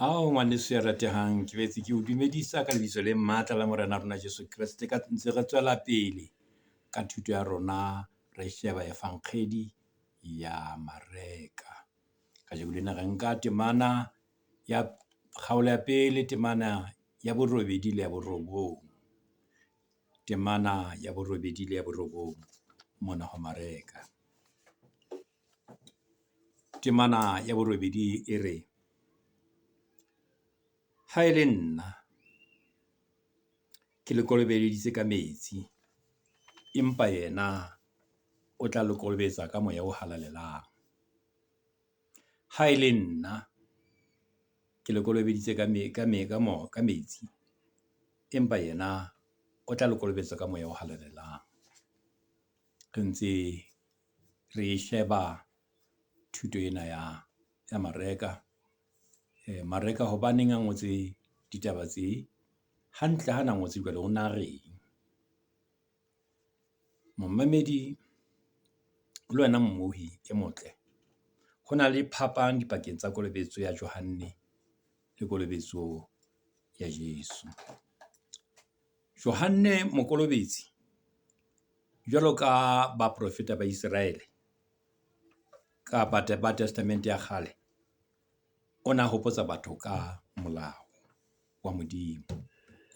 Ao ngwaneso ya ratehang, ke boetse ke o dumedisa ka lebitso le matla la Morena rona Jesu Kreste. Ka ntse re tswela pele ka thuto ya rona, re sheba Efankgedi ya Mareka. Kajeno lena re nka temana ya kgaolo ya pele temana ya borobedi le ya borobong. Temana ya borobedi le ya borobong mona ho Mareka. Temana ya borobedi e re, Ha e le nna, ke le kolobeditse ka metsi, empa yena o tla le kolobetsa ka Moya o Halalelang. Ha e le nna, ke le kolobeditse ka ka metsi, empa yena o tla le kolobetsa ka Moya o Halalelang. Re ntse re sheba thuto ena ya ya Mareka. Mareka hobaneng a ngotse ditaba tsee? Hantle ha na ngotse jwalo, o na reng? Momamedi le wena mmohi e motle, ho na le phapang dipakeng tsa kolobetso ya Johanne le kolobetso ya Jesu. Johanne Mokolobetsi, jwalo ka baprofeta ba Israele kapa ba testament ya kgale, o na hopotsa batho ka molao wa Modimo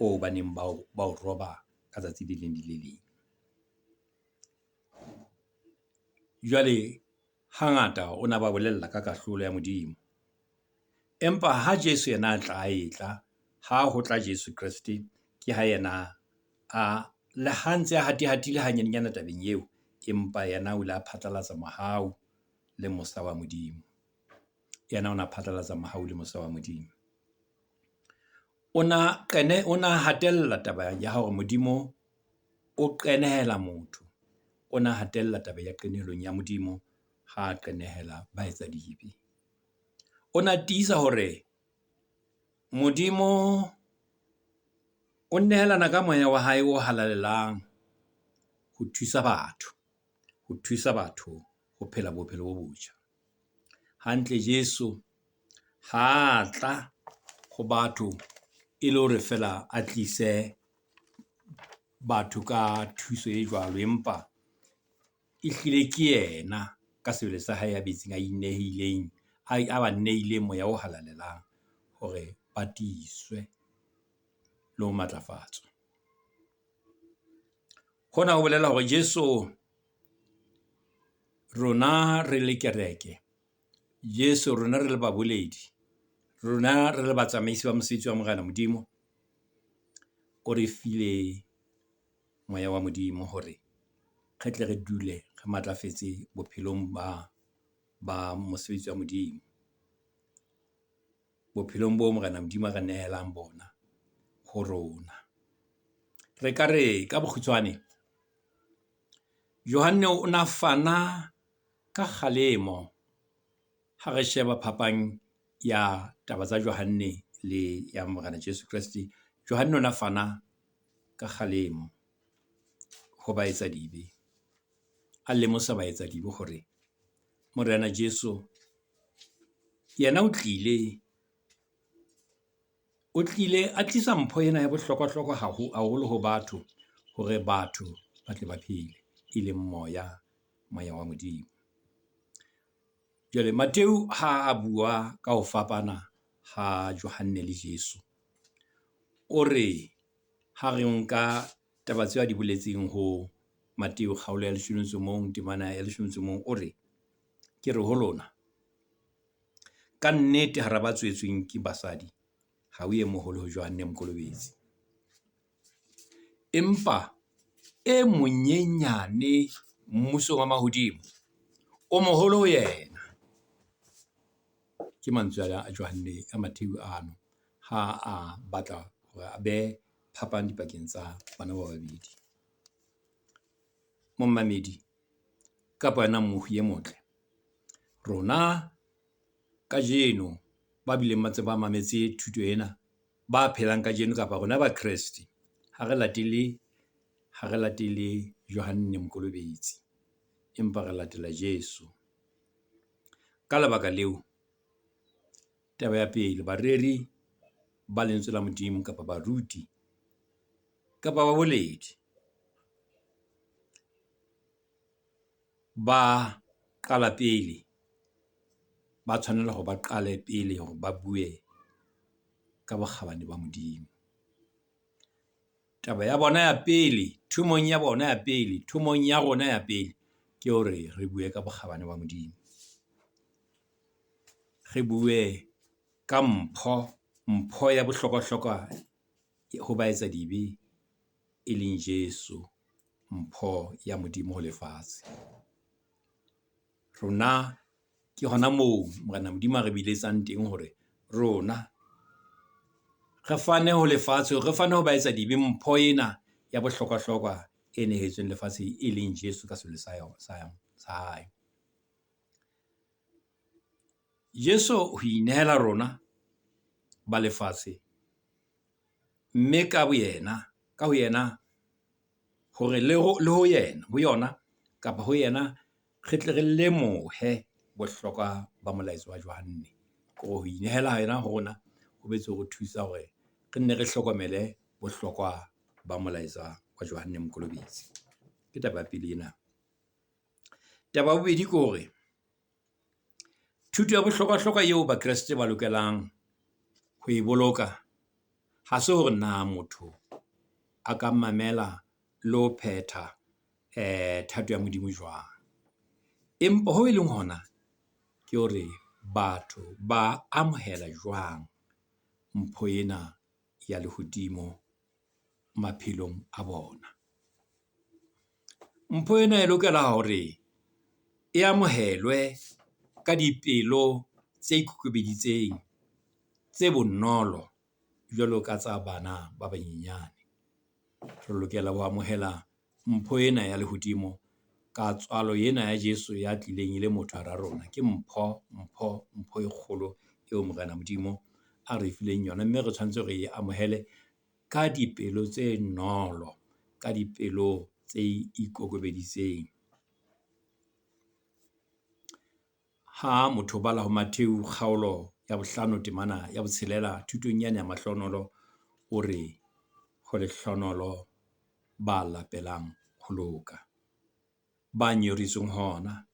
oo ba neng ba o ba o roba ka tsatsi le leng le le leng. Jwale hangata o na ba bolella ka kahlolo ya Modimo. Empa ha Jesu yena a tla etla, ha ho tla Jesu Kreste, ke ha yena a le ha ntse a hati-hatile hanyenyana tabeng eo, empa yena o ile a phatlalatsa mohau le mosa wa Modimo. Yena o na phatlalatsa mohau le mosa wa Modimo. O na o na hatella taba ya hore Modimo o qenehela motho. O na hatella taba ya qenehelong ya Modimo ha a qenehela baetsadibe. O na tiisa hore Modimo o nehelana ka moya wa hae o halalelang ho thusa batho, ho thusa batho ho phela bophelo bo botjha. Hantle Jesu ha a tla ho batho e le hore feela a tlise batho ka thuso e jwalo, empa ehlile ke yena ka sebele sa hae a bitseng a inehileng, a ba neileng Moya o Halalelang hore ba tiiswe le ho matlafatswa. Hona ho bolela hore Jesu rona re le kereke, Jesu rona re le baboledi, rona re le batsamaisi ba mosebetsi wa Morena Modimo, o re file moya wa Modimo hore re tle re dule re matlafetse bophelong ba ba mosebetsi wa Modimo. Bophelong boo Morena Modimo a re nehelang bona ho rona. Re ka re ka bokgutshwane, Johanne o na fana ka kgalemo ha re sheba phapang ya taba tsa Johanne le ya Morena Jesu Kreste. Johanne o na fana ka kgalemo ho baetsadibe. A lemosa baetsadibe hore Morena Jesu yena o tlile, o tlile a tlisa mpho ena ya bohlokwa-hlokwa haholo ho batho hore batho ba tle ba phele, e leng moya, moya wa Modimo. Jwale Matheu ha a bua ka ho fapana ha Johanne le Jesu, o re ha re nka taba tseo a di boletseng ho Matheu kgaolo ya leshome le motso o mong, temana ya leshome le motso o mong, o re, ke re ho lona, ka nnete hara ba tswetsweng ke basadi, ha o e moholo ho Johanne Mokolobetsi. Empa e monyenyane mmusong wa mahodimo, o moholo ho yena. Ke mantswe a Johanne a Matheu ano ha a batla hore a behe phapang dipakeng tsa bana ba babedi. Momamedi kapa wena mmohi e motle, rona kajeno ba bileng ba ntse ba mametse thuto ena, ba phelang kajeno kapa rona Bakreste, ha re latele, ha re latele Johanne Mokolobetsi, empa re latela Jesu. Ka lebaka leo, Taba ya pele, bareri ba lentswe la Modimo kapa baruti kapa baboledi ba qala pele, ba tshwanela hore ba qale pele hore ba bue ka bokgabane ba Modimo. Taba ya bona ya pele, thomong ya bona ya pele, thomong ya rona ya pele ke hore re bue ka bokgabane ba Modimo. Re bue ka mpho, mpho ya bohlokwa-hlokwa ho baetsadibe e leng Jeso. Mpho ya Modimo ho lefatshe. Rona ke hona moo Morena Modimo a re biletsang teng hore rona re fane ho lefatshe, re fane ho baetsadibe mpho ena ya bohlokwa-hlokwa e nehetsweng lefatsheng, e leng Jeso ka sebele sa sa hae. Jeso ho inehela rona ba lefatshe, mme ka boyena, ka ho yena hore le ho yena, ho yona kapa ho yena re tle re lemohe bohlokwa ba molaetsa wa Johanne. Kore ho inehela yena ho rona, ho boetse ho re thusa hore re nne re hlokomele bohlokwa ba molaetsa wa Johanne Mokolobetsi. Ke taba ya pele ena. Taba ya bobedi ke hore, thuto ya bohlokwa-hlokwa eo Bakreste ba lokelang ho e boloka, ha se hore na motho a ka mamela le ho phetha thato ya Modimo jwang. Empa ho e leng hona ke hore batho ba amohela jwang mpho ena ya lehodimo maphelong a bona. Mpho ena e lokela hore e amohelwe ka dipelo tse ikokobeditseng, tse bonolo jwalo ka tsa bana ba banyenyane. Re lokela ho amohela mpho ena ya lehodimo ka tswalo ena ya Jeso ya tlileng e le motho hara rona. Ke mpho, mpho, mpho e kgolo eo Morena Modimo a re fileng yona. Mme re tshwanetse re e amohele ka dipelo tse nolo, ka dipelo tse ikokobeditseng. Ha motho o bala ho Mattheu kgaolo ya bohlano temana ya botshelela thutong yane ya mahlohonolo, o re ho lehlohonolo ba lapelang ho loka, ba nyoretsweng hona,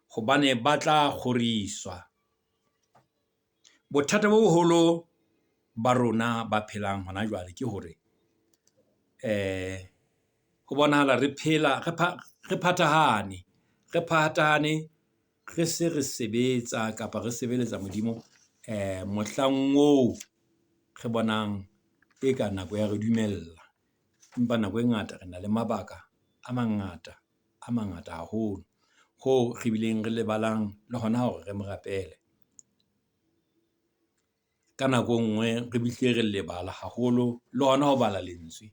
hobane ba tla kgoriswa. Bothata bo boholo ba rona ba phelang hona jwale ke hore ho bonahala re phela re phathahane, re phathahane, re se re sebetsa kapa re sebeletsa Modimo mohlang oo re bonang eka nako ya re dumella. Empa nako e ngata re na le mabaka a mangata, a mangata haholo hoo re bileng re lebalang le hona hore re mo rapele. Ka nako e nngwe re re lebala haholo le hona ho bala lentswe.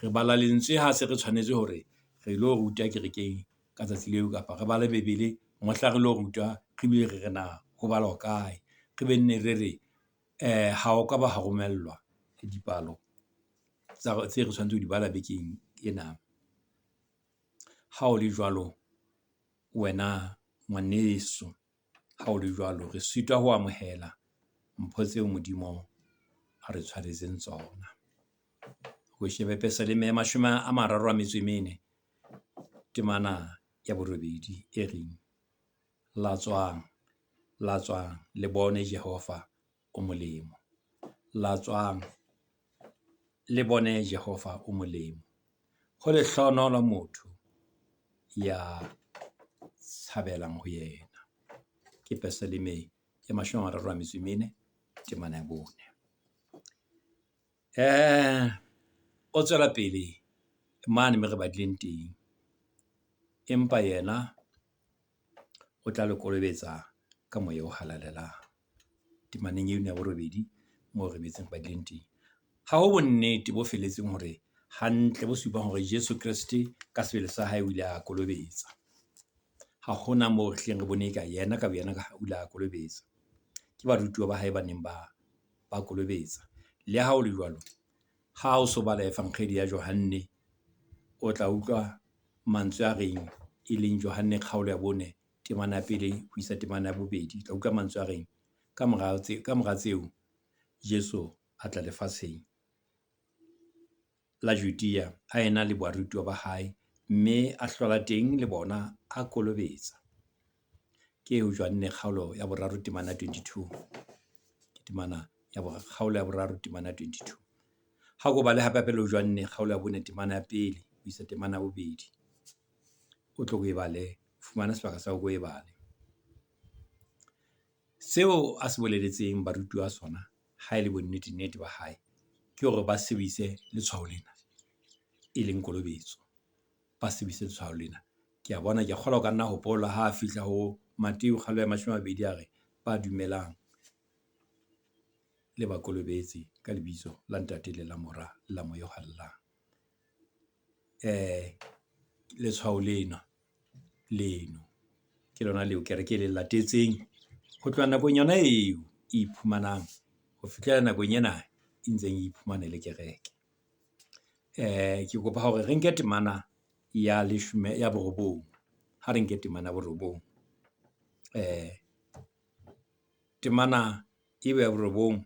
Re bala lentswe ha se re tshwanetse hore re lo ruta kerekeng ka tsatsi leo, kapa re bale Bebele mohla re lo rutwa, re bile re re na ho balwa kae? Re be nne re re, ha ho ka ba ha romellwa dipalo tsa tse re tshwanetse ho di bala bekeng ena. Ha ho le jwalo, wena ngwaneso, ha ho le jwalo, re sitwa ho amohela mpho tseo Modimo a re tshwaretseng tsona. O shebe Pesaleme ya mashome a mararo a metso e mene, temana ya borobedi e reng, latswang, latswang le bone Jehova o molemo. Latswang le bone Jehova o molemo. Ho lehlohonolo motho ya tshabelang ho yena. Ke Pesaleme ya mashome a mararo a metso e mene, temana ya bone. O tswela pele mane moo re badileng teng. Empa yena o tla le kolobetsa ka moya o halalelang. Temaneng eno ya borobedi moo re badileng teng. Ha ho bonnete bo felletseng hore hantle bo supang hore Jeso Kreste ka sebele sa hae o ile a kolobetsa. Ha hona moo re hlileng re bone eka yena ka boyena o ile a kolobetsa. Ke barutuwa ba hae ba neng ba ba kolobetsa. Le ha ho le jwalo, ha o so bala Efankgedi ya Johanne, o tla utlwa mantswe a reng, e leng Johanne kgaolo ya bone, temana ya pele ho isa temana ya bobedi. O tla utlwa mantswe a reng. Ka mora ka mora tseo, Jesu a tla lefatsheng la Judea a ena le barutuwa ba hae. Mme a hlola teng le bona, a kolobetsa. Ke eo Johanne kgaolo ya boraro temana ya 22. Ke temana ya kgaolo ya boraro temana ya 22. Ha ko bale hape hape le ho Johanne kgaolo ya bone temana ya pele ho isa temana ya bobedi. O tlo o e bale, fumana sebaka sa o e bale. Seo a se boleletseng barutuwa sona, ha e le bonnete-nnete ba hae, ke hore ba sebedise letshwao lena, e leng kolobetso. Ba sebedise letshwao lena. Ke a bona, ke a kgolwa o ka nna hopola ha a fihla ho Mattheu kgaolo ya 20 a re, ba dumelang le ba kolobetse ka lebitso la Ntate, le la Mora, le la Moya o Halalelang. Letshwao lena, leno ke lona leo kereke e le latetseng ho tloha nakong yona eo e iphumanang ho fihlela nakong ena e ntseng e iphumana e le kereke. Ke kopa hore re nke temana ya leshome, ya borobong. Ha re nke temana ya borobong. Temana eo ya borobong,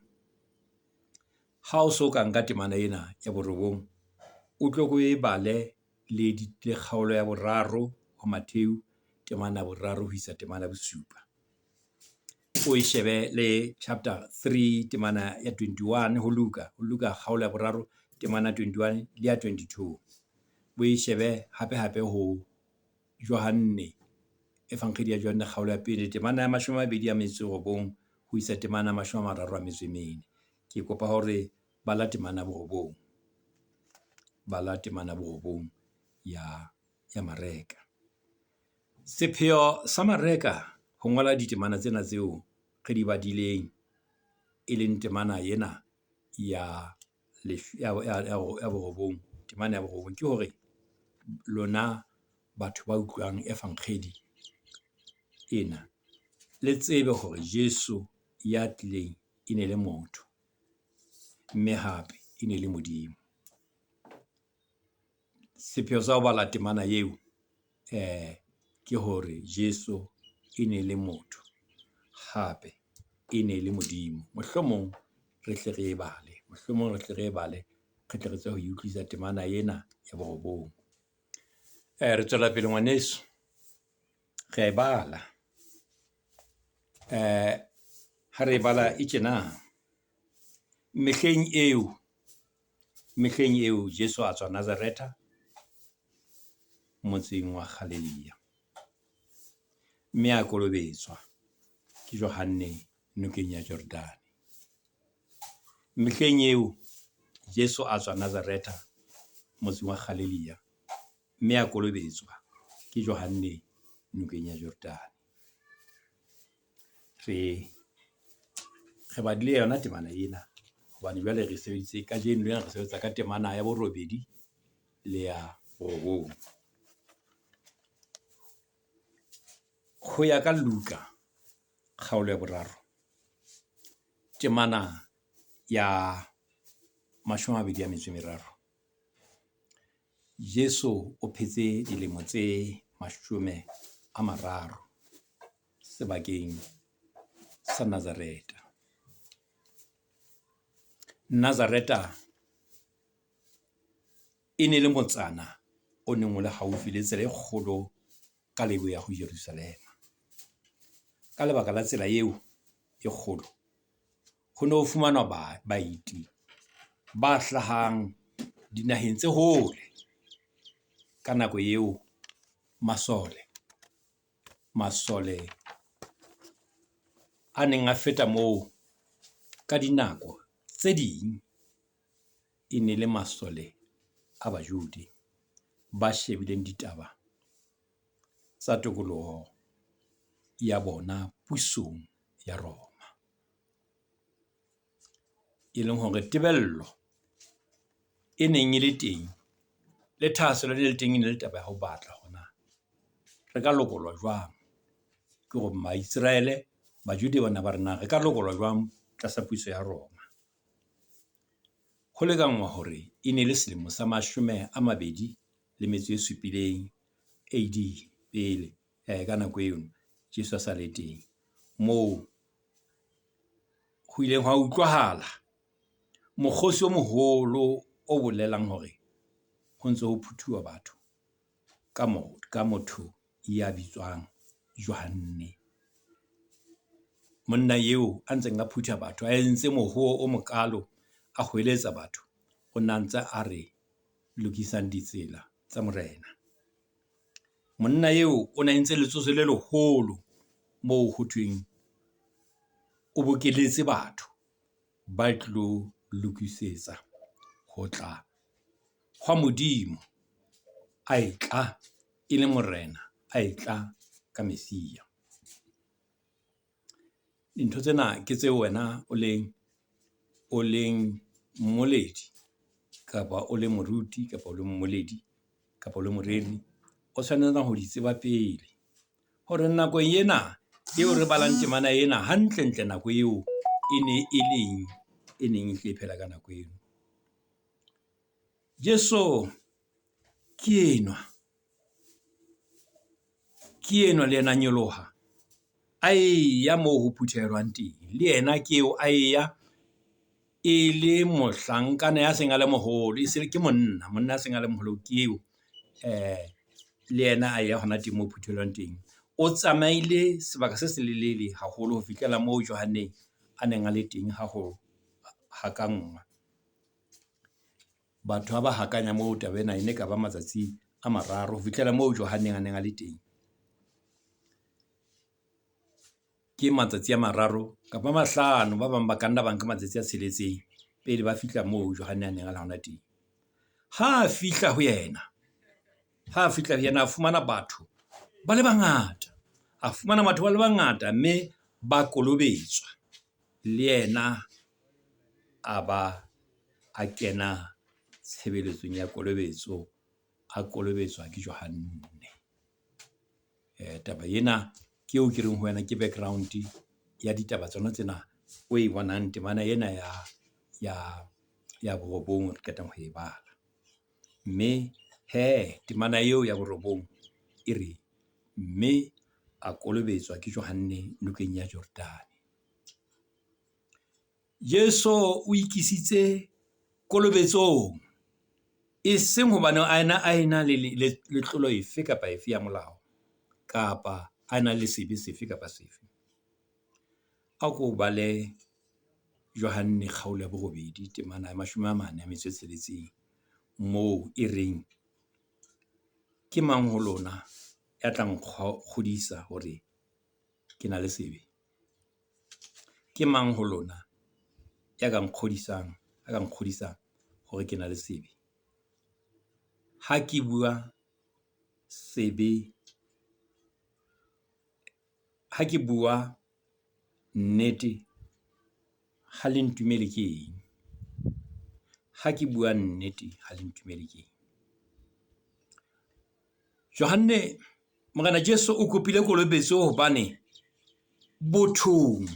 ha o so ka nka temana ena ya borobong, o tlo ko e bale le kgaolo ya boraro ho Mattheu temana ya boraro ho isa temana ya bosupa. O e shebe le chapter 3 temana ya 21 ho Luka, ho Luka kgaolo ya boraro temana ya 21 le ya 22. O e shebe hape hape ho Johanne, Efankgedi ya Johanne kgaolo ya pele temana ya 29 ho isa temana ya 34. Ke kopa hore bala temana ya borobong. Bala temana ya borobong ya ya Mareka. Sepheo sa Mareka ho ngola ditemana tsena tseo re di badileng, e leng temana ena ya ya borobong, temana ya borobong ke hore lona batho ba utlwang Efankgedi ena, le tsebe hore Jesu ya tlileng e ne le motho, mme hape e ne le Modimo. Sepheo sa ho bala temana eo ke hore Jesu e ne le motho, hape e ne le Modimo. Mohlomong re hle re e bale, mohlomong re hle re e bale, re tle re tsebe ho e utlwisisa temana ena ya borobong. Re tswela pele ngwaneso, re a e bala. Ha re e bala e tjena. Mehleng eo, mehleng eo Jesu a tswa Nazaretha motseng wa Galilea. Mme a kolobetswa ke Johanne nokeng ya Jordane. Mehleng eo Jesu a tswa Nazaretha motseng wa Galilea, mme a kolobetswa ke Johanne nokeng ya Jordane. Re re badile yona temana ena hobane jwale re sebeditse kajeno lena re sebetsa ka temana ya borobedi le ya borobong. Ho ya ka Luka kgaolo ya boraro, temana ya 23, Jesu o phetse dilemo tse 30 sebakeng sa Nazareta. Nazareta e ne le motsana o neng o le haufi le tsela e kgolo ka leboya ho Jerusalema. Ka lebaka la tsela eo e kgolo, ho no fumanwa baeti ba hlahang dinaheng tse hole. Ka nako eo masole, masole a neng a feta moo ka dinako tse ding e ne le masole a Bajodi ba shebileng ditaba tsa tokoloho ya bona pusong ya Roma. E leng hore tebello e neng e le teng, le thahasello e le teng e ne le taba ya ho batla hore na re ka lokollwa jwang. Ke hore Maisraele, Bajude bona ba re na re ka lokollwa jwang tlasa puso ya Roma. Ho lekanngwa hore e ne le selemo sa 27 AD pele ka nako eno Jesu a sa le teng moo. ho ileng hwa utlwahala mokgosi o moholo o bolelang hore ho ntso ho phuthuwa batho ka motho ya bitswang Johanne. Monna eo a ntseng a phutha batho, a entse mohoo o mokalo, a hweletsa batho. O na ntse a re, lokisang ditsela tsa Morena. Monna eo o na entse letshoso le leholo moo ho thweng o bokeletse batho ba tlilo lokisetsa ho tla hwa Modimo a etla e le Morena, a etla ka Mesia. Dintho tsena ke tseo wena o leng, o leng mmoledi kapa o le moruti kapa o le mmoledi kapa o le moreri, o tshwanelang ho di tseba pele. Hore nakong ena eo re balang temana ena, hantlentle nako eo e ne e leng e neng e hlile e phela ka nako eo. Jesu ke enwa, ke enwa le yena a nyoloha a eya moo ho phuthelwang teng. Le yena ke eo a eya e le mohlankana ya seng a le moholo, e se ke monna. Monna a seng a le moholo ke eo le yena a ya hona teng moo phuthelwang teng. O tsamaile sebaka se selelele haholo ho fihlela moo Johanne a neng a le teng ha ho hakanngwa. Batho ha ba hakanya moo taba ena e ne e ka ba matsatsi a mararo ho fihlela moo Johanne a neng a le teng. Ke matsatsi a mararo kapa a mahlano. Ba bang ba ka nna ba nka matsatsi a tsheletseng pele ba fihla moo Johanne a neng a le hona teng. Ha a fihla ho yena, ha a fihla ho yena a fumana batho ba le bangata. A fumana batho ba le bangata mme ba kolobetswa. Le yena a ba a kena tshebeletsong ya kolobetso, a kolobetswa ke Johanne. Taba ena ke eo ke reng ho wena ke background ya ditaba tsona tsena o e bonang temana ena ya borobong re qetang ho e bala. Mme hee temana eo ya borobong e re, mme a kolobetswa ke Johanne nokeng ya Jordane. Jesu o ikisitse kolobetsong, e seng hobane a ena a ena le tlolo efe kapa efe ya molao, kapa a na le sebe sefe kapa sefe. A ko bale Johanne kgaolo ya borobedi temana ya mashome a mane a metso e tsheletseng, moo e reng, ke mang ho lona ya tla nkgodisa hore ke na le sebe? Ke mang ho lona ya ka nkgodisang, a ka nkgodisang hore ke na le sebe? Ha ke bua sebe, ha ke bua nnete, ha le ntumele ke eng? Ha ke bua nnete, ha le ntumele ke eng? Johanne, Morena Jesu o kopile kolobetso hobane bothong,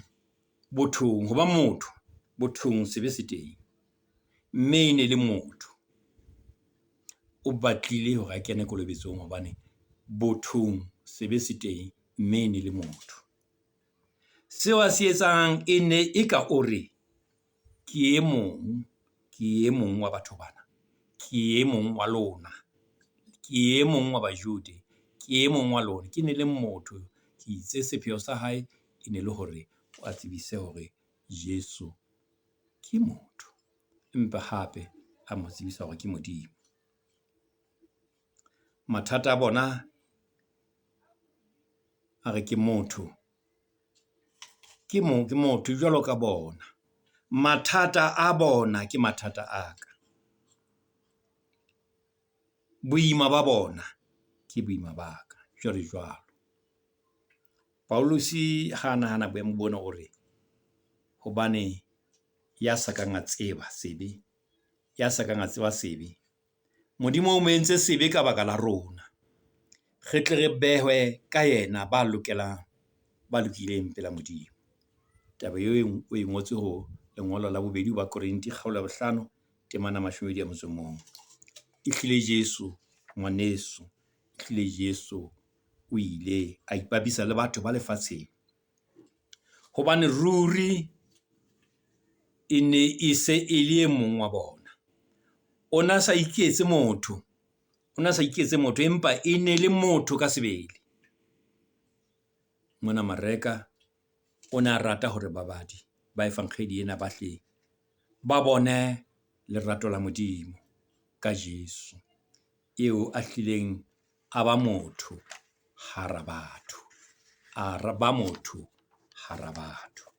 bothong, ho ba motho, bothong sebe se teng. Mme e ne le motho. O batlile hore a kene kolobetsong hobane bothong sebe se teng, mme e ne le motho. Seo a se etsang e ne e ka o re, ke e mong, ke e mong wa batho bana. Ke e mong wa lona. Ke e mong wa Bajude. Ke e mong wa lona. Ke ne le motho. Ke itse sepheo sa hae e ne le hore a tsebise hore Jesu ke motho. Empa hape a mo tsebisa hore ke Modimo. Mathata a bona a re ke motho, ke ke motho jwalo ka bona. Mathata a bona ke mathata a ka. Boima ba bona ke boima ba ka, jwalo jwalo. Pauluse ha a nahana boemo bona o re, hobane ya sa kang a tseba sebe, ya sa kang a tseba sebe, Modimo o mo entse sebe ka baka la rona, re tle re behwe ka yena ba lokelang, ba lokileng pela Modimo. Taba eo o e ngotse ho lengolo la bobedi ho Bakorinthe kgaolo ya bohlano, temana mashome a motso o mong. Ehlile Jesu, ngwaneso, ehlile Jesu o ile a ipapisa le batho ba lefatsheng. Hobane ruri. E ne e se e le e mong wa bona. O na sa iketse motho, o na sa iketse motho, empa e ne le motho ka sebele. Mona Mareka o ne a rata hore babadi ba efankgedi ena ba hle ba bone lerato la Modimo ka Jesu eo a hlileng a ba motho hara batho. A ba motho hara batho.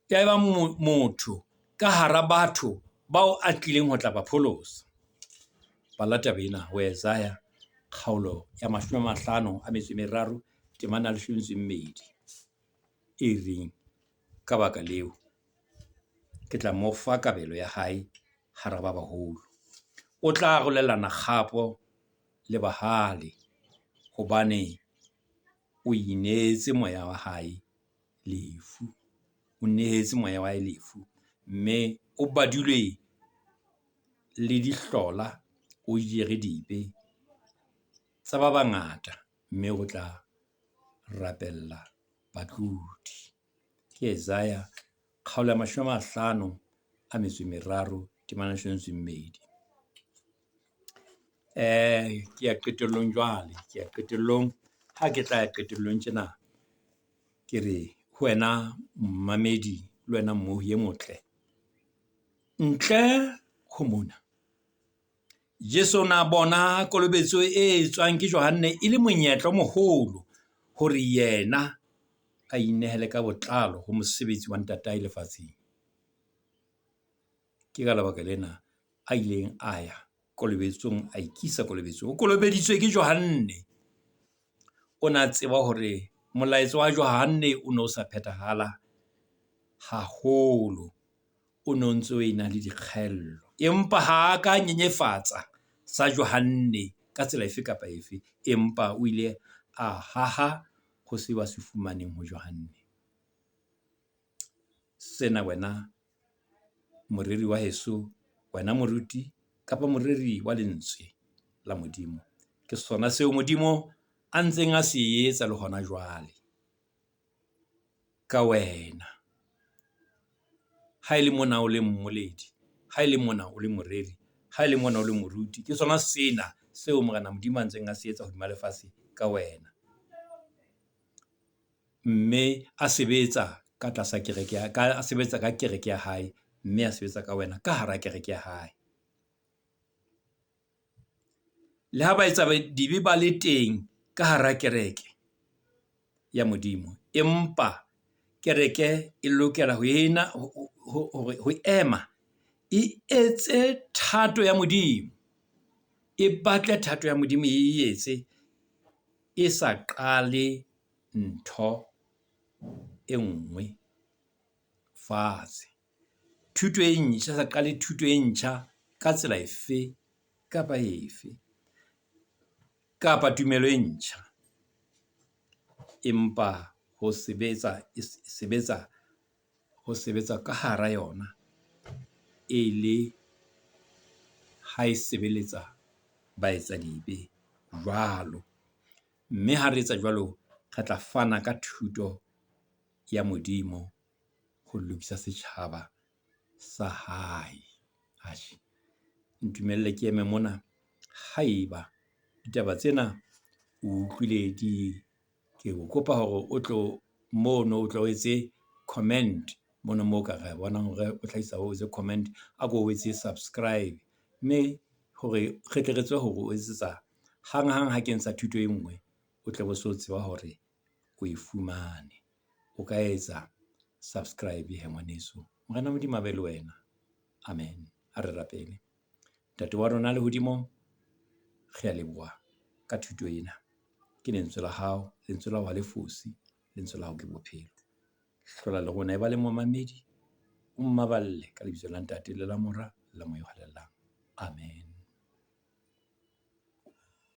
Ya eba motho ka hara batho bao a tlileng ho tla ba pholosa. Bala taba ena ho Isaiah kgaolo ya 53 temana ya 12 e reng, ka baka leo, ke tla mo fa kabelo ya hae hara ba baholo. O tla arolelana kgapo le bahale, hobane o ineetse moya wa hae lefu. O nehetse moya wa hae lefu. Mme o badilwe le dihlola, o jere dibe tsa ba bangata, mme o tla rapella batlodi. Ke Isaiah kgaolo ya 53 temana ya 12. Ke ya qetellong jwale, ke ya qetellong. Ha ke tla ya qetellong tjena, ke re ho wena momamedi le wena mmohi e motle. Ntle ho mona, Jesu o na bona kolobetso e etswang ke Johanne e le monyetla o moholo hore yena a inehele ka botlalo ho mosebetsi wa ntatae lefatsheng. Ke ka lebaka lena a ileng a ya kolobetsong, a ikisa kolobetsong. O kolobeditswe ke Johanne. O na tseba hore molaetsa wa Johanne o no sa phethahala haholo. O no ntso e na le dikgaello. Empa ha a ka nyenyefatsa sa Johanne ka tsela efe kapa efe. Empa o ile a haha ho seo a se fumaneng ho Johanne. Sena wena moreri wa heso, wena moruti kapa moreri wa lentswe la Modimo. Ke sona seo Modimo a ntseng a se etsa le hona jwale ka wena. Ha e le mona o le mmoledi, ha e le mona o le moreri, ha e le mona o le moruti. Ke sona sena seo Morena Modimo a ntseng a se etsa hodima lefatshe ka wena. Mme a sebetsa ka tlasa kereke ya ka, a sebetsa ka kereke ya hae, mme a sebetsa ka wena ka hara kereke ya hae. Le ha ba etsa dibe ba le teng ka hara kereke ya Modimo, empa kereke e lokela ho ena ho ema e etse thato ya Modimo. E batle thato ya Modimo e etse e sa qale ntho e nngwe fatshe. Thuto e ntjha, sa qale thuto e ntjha ka tsela efe kapa efe. Kapa tumelo e ntjha. Empa ho sebetsa e sebetsa ho sebetsa ka hara yona e le ha e sebeletsa baetsadibe jwalo. Mme ha re etsa jwalo, re tla fana ka thuto ya Modimo ho lokisa setjhaba sa hae. Atjhe, ntumelle ke eme mona. Haeba ditaba tsena o utlwile di, ke o kopa hore o tlo mono o tlo etse comment mono moo ka re bonang hore o hlahisa o etse comment. A ko etse subscribe, mme hore re tle re tsebe hore o etsetsa hanghang ha ke ntsha thuto e nngwe, o tle bo so tseba hore o e fumane. O ka etsa subscribe he ngwaneso. Morena Modimo a be le wena. Amen. A re rapele. Ntate wa rona lehodimong, re a leboha ka thuto ena. Ke lentswe la hao, lentswe la hao ha le fose, lentswe la hao ke bophelo. Hlola le rona, e ba le momamedi, o mmaballe ka lebitso la Ntate le la Mora le la Moya o Halalelang. Amen.